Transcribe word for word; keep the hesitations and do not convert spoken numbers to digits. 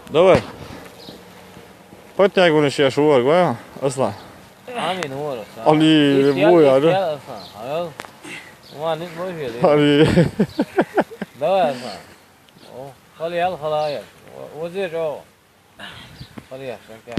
Давай. Подтягиваешь, я шуар, гва, Аслан. Амин, ура. Али, буя, да? Аслан. Аял. Ма, не мой вели. Али. Давай, Аслан. О, хали ал халая. Озер о. Хали я, шанка.